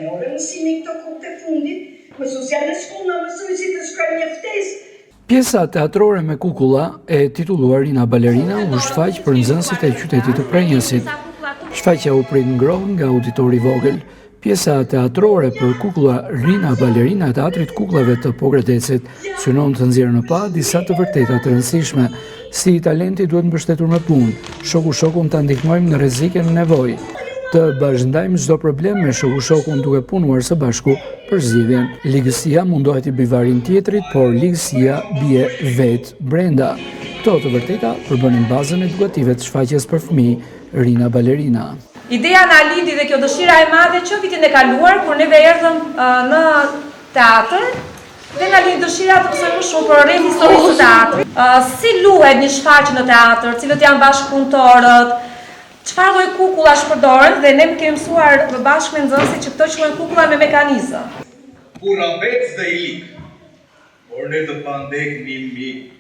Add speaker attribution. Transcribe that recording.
Speaker 1: More mësimi këto kohët e fundit, mësuesja në shkollë na mësoi si të shkruajmë një ftesë.
Speaker 2: Pjesa teatrore me kukulla e titulluar Rina Balerina u shfaq për nxënësit e qytetit të Prrenjasit. Shfaqja u prit ngrohtë nga auditori i vogël. Pjesa teatrore për kukulla Rina Balerina e Teatrit të Kukullave të Pogradecit synon të nxjerrë në pah disa të vërteta të rëndësishme, si talenti duhet mbështetur me punë, shoku shokun ta ndihmojmë në rrezik e në nevojë, të bashkëndajmë çdo problem me shoku shokun duke punuar së bashku për zgjidhjen. Ligësia mundohet t'i bëjë varrin tjetrit, por ligësia bie vetë brenda. Këto të vërteta përbënin bazën edukative të shfaqjes për fëmijë Rina Balerina.
Speaker 3: Ideja na lindi dhe kjo dëshira e madhe që vitin e kaluar kur neve erdhëm në teatër Dhe na lindi dëshira të mësojmë më shumë për rreth historisë së teatrit. Si luhet një shfaqje në teatër, cilët janë bashkëpunëtorët, çfarë lloj kukullash përdoren dhe ne kemi mësuar bashkë me nxënësit që këto quhen kukulla me mekanizëm.
Speaker 4: Burrabec dhe i lig, por ne të pandehni mik.